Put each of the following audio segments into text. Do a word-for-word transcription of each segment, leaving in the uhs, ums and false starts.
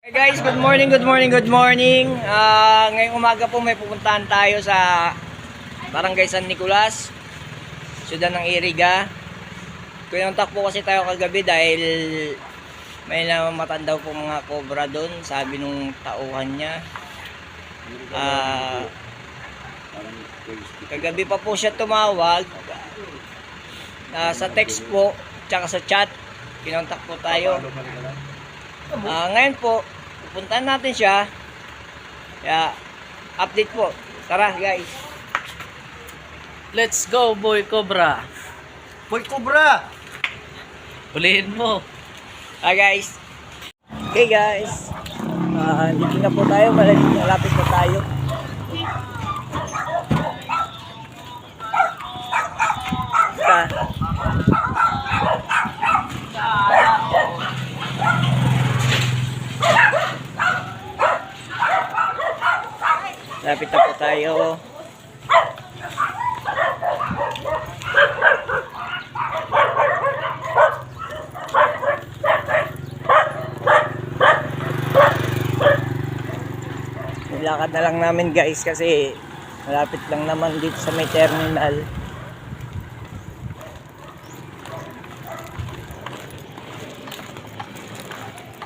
Hey guys, good morning, good morning, good morning. Ah, ngayong umaga po may pupuntahan tayo sa Barangay San Nicolas, Siyudad ng Iriga. Kinontak po kasi tayo kagabi dahil may namamataan daw po mga cobra doon, sabi nung tauhan niya. Ah, kagabi pa po siya tumawag. Ah, sa text po, tsaka sa chat, kinontak po tayo. Ah, ngayon po, pupuntahan natin siya. Kaya, update po. Tara, guys. Let's go, Boy Cobra. Boy Cobra! Hulihin mo. Hi, guys. Okay, guys. Ah, dito na po tayo. Malapit, malapit na tayo. Ka. Lapit na po tayo. Nilakad na lang namin, guys, kasi malapit lang naman dito sa may terminal.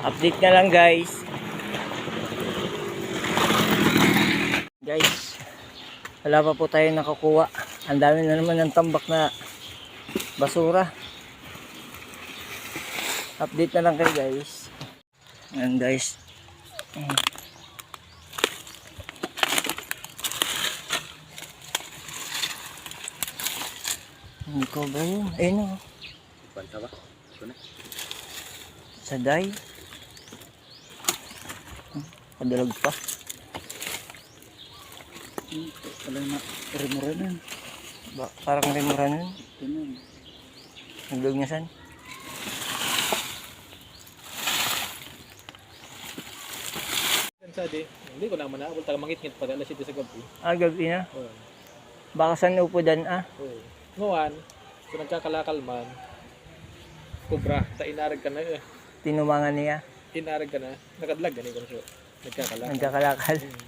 Update na lang, guys. Guys, wala pa po tayo nakakuha. Ang dami na naman ng tambak na basura. Update na lang kayo, guys. Ayan, guys. Ano ko ba yun? Ayun, oh. Bansa ba? Ito na. Saday. Padalag pa. Hmm, pala na, rimuranan. Ba, parang rimuranan. Ito na. Nagdugnasan. Sa di, hindi ko naman na, wala taga mangitngit pa, alas siyete sa gabi. Ah, gabi na? Oo. Baka sa nupudan, ah. Oo. Ngawan, so nagkakalakal man, cobra, ta inarag ka na, eh. Tinumangan niya? Inarag ka na. Nakadlag, gani ko na siya. Nagkakalakal. Nagkakalakal. Hmm.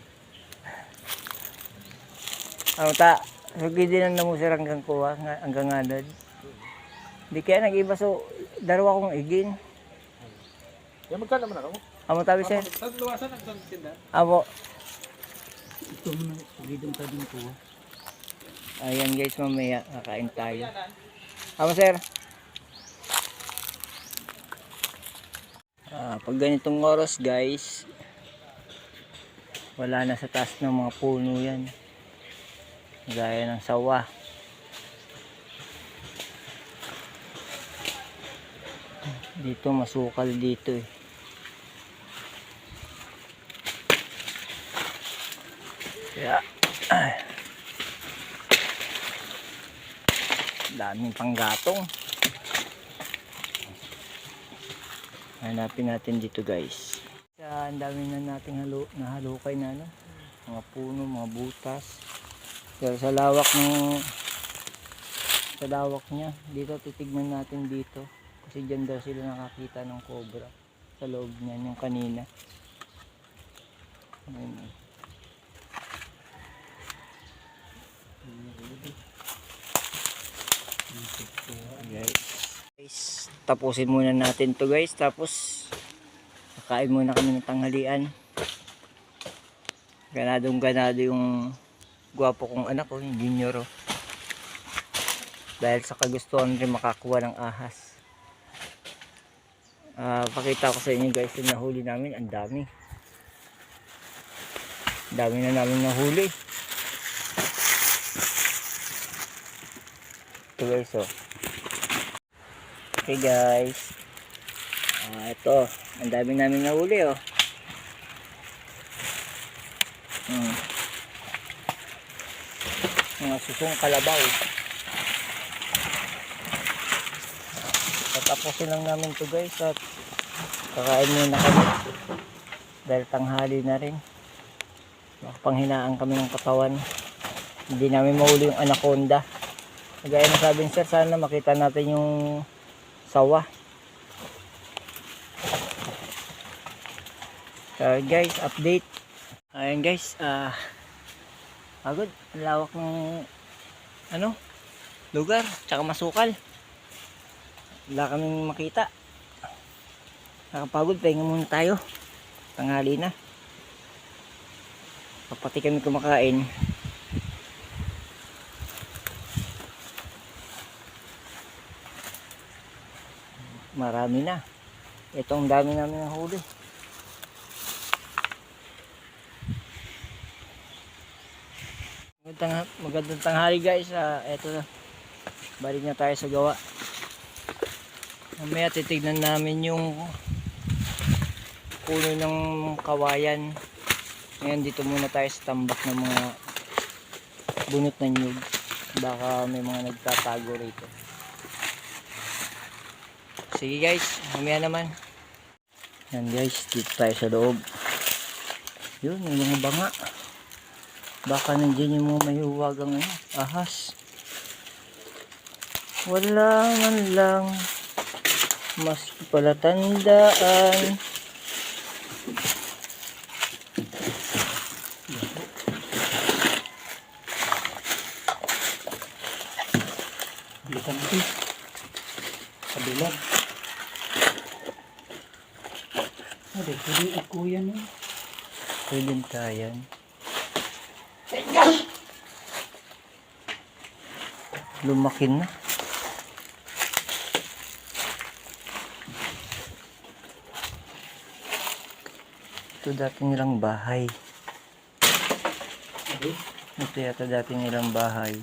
Ano ta, so gidi na namusir hanggang kuha, nga-, hanggang anod. Di kaya nag-iba, so, dalawa kong igin. Yan, magkano naman ako? Amo tabi, sir. Sa luwasan ang isang tindahan? Amo. Ito muna, pagidong tabi ko, ah. Ayan, guys, mamaya kakain tayo. Amo, sir. Ah, pag ganitong oras, guys, wala na sa taas ng mga puno yan. Gaya ng sawa. Dito, masukal dito, eh. Kaya, ay. Daming panggatong. Hanapin natin dito, guys. Sa, ang dami na nating halu-, nahalukay na, ano, mga puno, mga butas. Pero sa lawak ng, sa lawak niya, dito titignan natin dito. Kasi diyan daw sila nakakita ng cobra. Sa loob niyan, yung kanina. Ayun, eh. Guys. Guys, tapusin muna natin 'to, guys. Tapos, kakain muna kami ng tanghalian. Ganadong ganado yung gwapo kong anak ko, yung junior, oh. Dahil sa kagustuhan rin makakuha ng ahas. Ah, pakita ko sa inyo, guys, yung nahuli namin. Ang dami. Ang dami na namin nahuli. Ito, guys, oh. Okay, guys. Ah, ito. Ang dami namin nahuli, oh. Hmm. Mga susong kalabaw. Tatapusin lang namin 'to, guys, at kakain muna kami. Dahil tanghali na rin. Makapanghinaan kami ng katawan. Hindi namin mahuli yung anaconda. Kagaya ng sabi ni sir, sana makita natin yung sawa. Alright guys, update. Ayan guys, ah, pagod. Ang lawak ng, ano, lugar, tsaka masukal. Wala kaming makita. Nakapagod, pahinga muna tayo. Tanghali na. Papati kami kumakain. Marami na. Itong dami namin nahuli. Magandang, magandang tanghali guys. Ah, eto na. Balik na tayo sa gawa. Mamaya titignan namin yung puno ng kawayan. Ngayon dito muna tayo sa tambak ng mga bunot ng nyug. Baka may mga nagtatago rito. Sige guys, mamaya naman. Yan guys, dito tayo sa loob. Yun, may mga banga. Baka nandiyan yung mga mahiwagang ano, ahas. Wala man lang maski palatandaan. Butante. Sa bilad. Ade, pwede ikuyan eh. Pwede tayan. Lumaki na. Ito dati nilang bahay. Ito yata dati nilang bahay.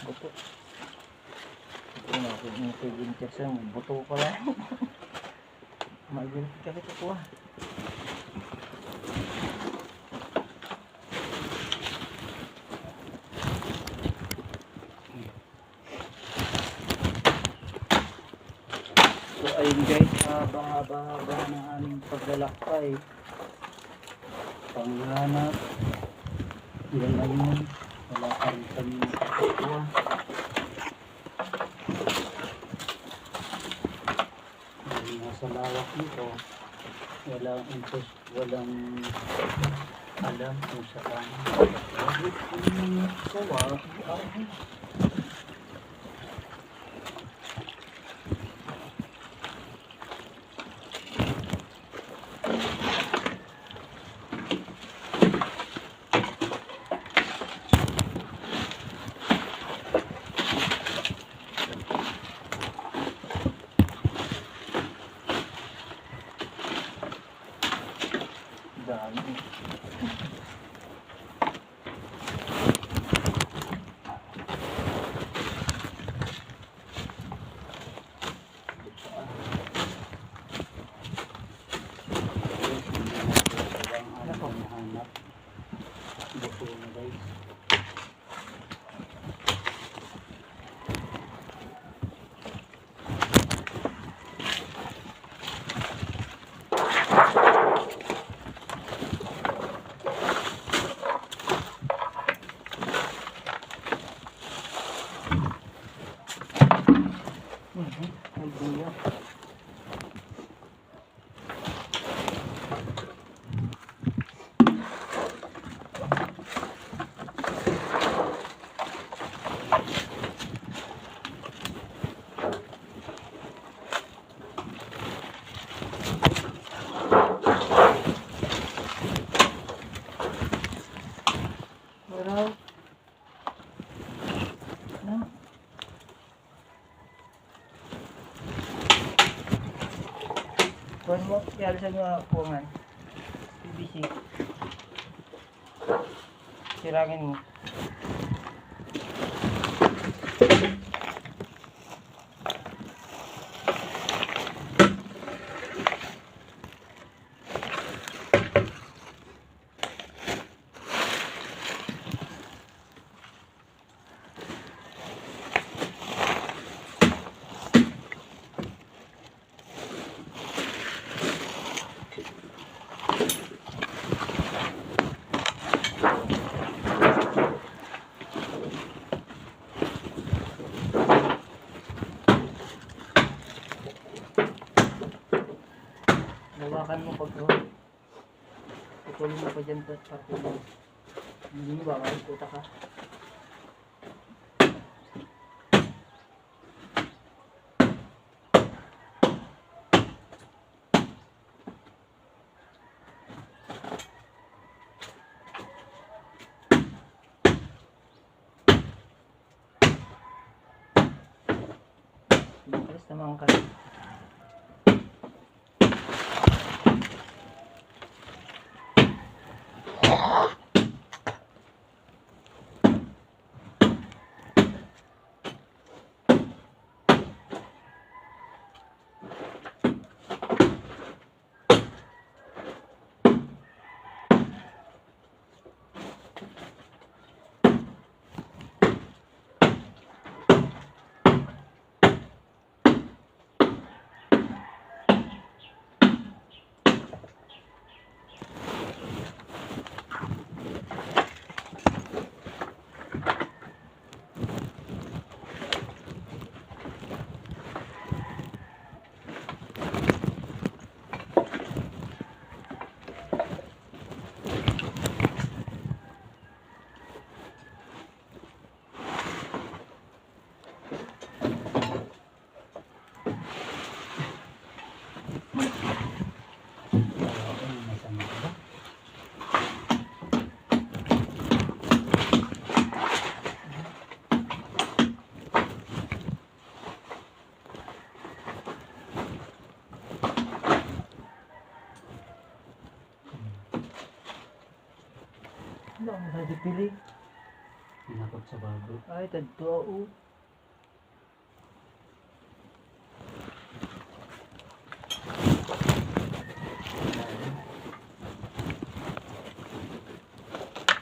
Buto. Ito na, ito yung ito yung buto pala. May gulit ka ito po ah. So, ayun guys, haba-haba na aming paglalakbay. Panghanap. Hanggang ngayon, wala pa rin kami nakakuha. Dahil nga sa lawak nito, walang interest, walang alam kung saan. Sawa, ah. Dami. Nako. Buto na, guys. Mhm, ang buya. Ano mo, kaya sa mga kuwangan. P V C. Sirangin mo. Hawakan mo pag-, putulin mo pa diyan, pa-, putulin mo. Hindi mo ba, puta ka. Terus teman ka. Ano, ang sa dipili? Pinakot sa bago. Ay, tadto, o.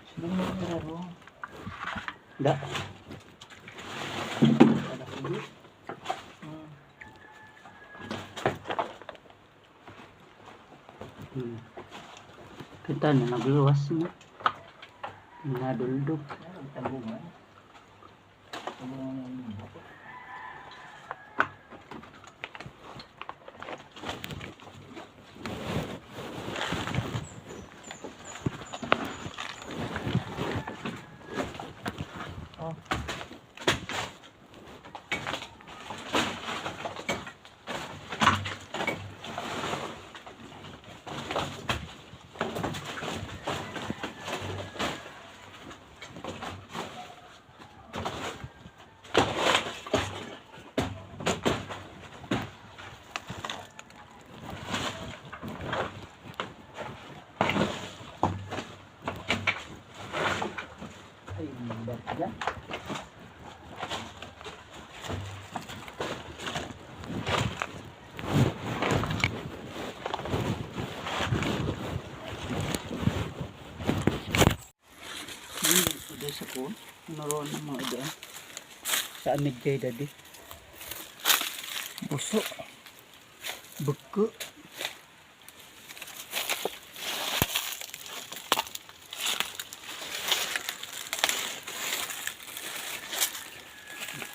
Sino mo ang laro? Da. Ada kulit. Hmm. Hmm. Kita na nagluwas na. Naduldok. Ay, ang tabungan. Tabungan ng bako. Oh. Ay, ang libat niya. Ano, ada sa ko. Ano ron ang mga ada? Sa amid kay daddy. Buso. Buko.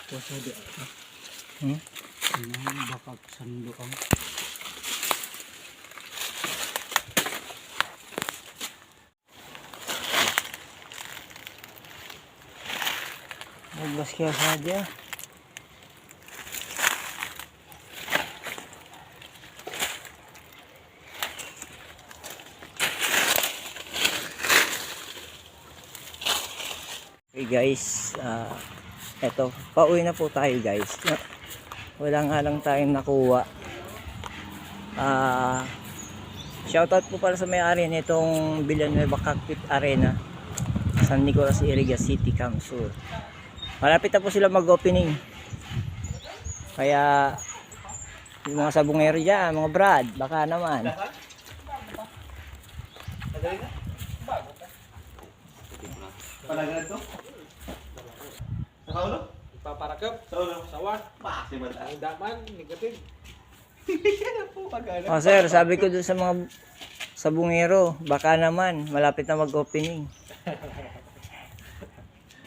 Puso di ako. Hmm? Ano, baka sanduan. Naglas kaya saja. Okay guys, ah, eto, pauwi na po tayo guys. Wala nga lang tayong nakuha. Ah, shoutout po pala sa may-ari nitong Villanueva Cockpit Arena, San Nicolas, Iriga City, Camsur. Malapit na po sila mag-opening. Kaya, yung mga sabungero dyan, mga brad, baka naman. Palagan to? Sa ulo? Ipaparakap. Sa ulo? Sawa. Pasi mata. Ang daman, negative. Yan po, pag-ano. Oh, sir, sabi ko doon sa mga sabungero, baka naman, malapit na mag-opening.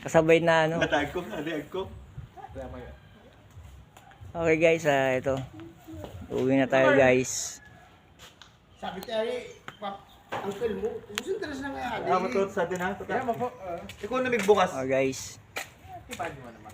Kasabay na ano. Natag ko, natag ko. Tama yun. Okay guys, ah, ito. Uwi na tayo guys. Sabi tayo, eh, pa, uncle mo, ubusin tayo sa nga. Ah, matot sa atin, ha? Kaya mo po, ah. Ikaw na magbukas. Oh, guys. Di ba, di mo naman?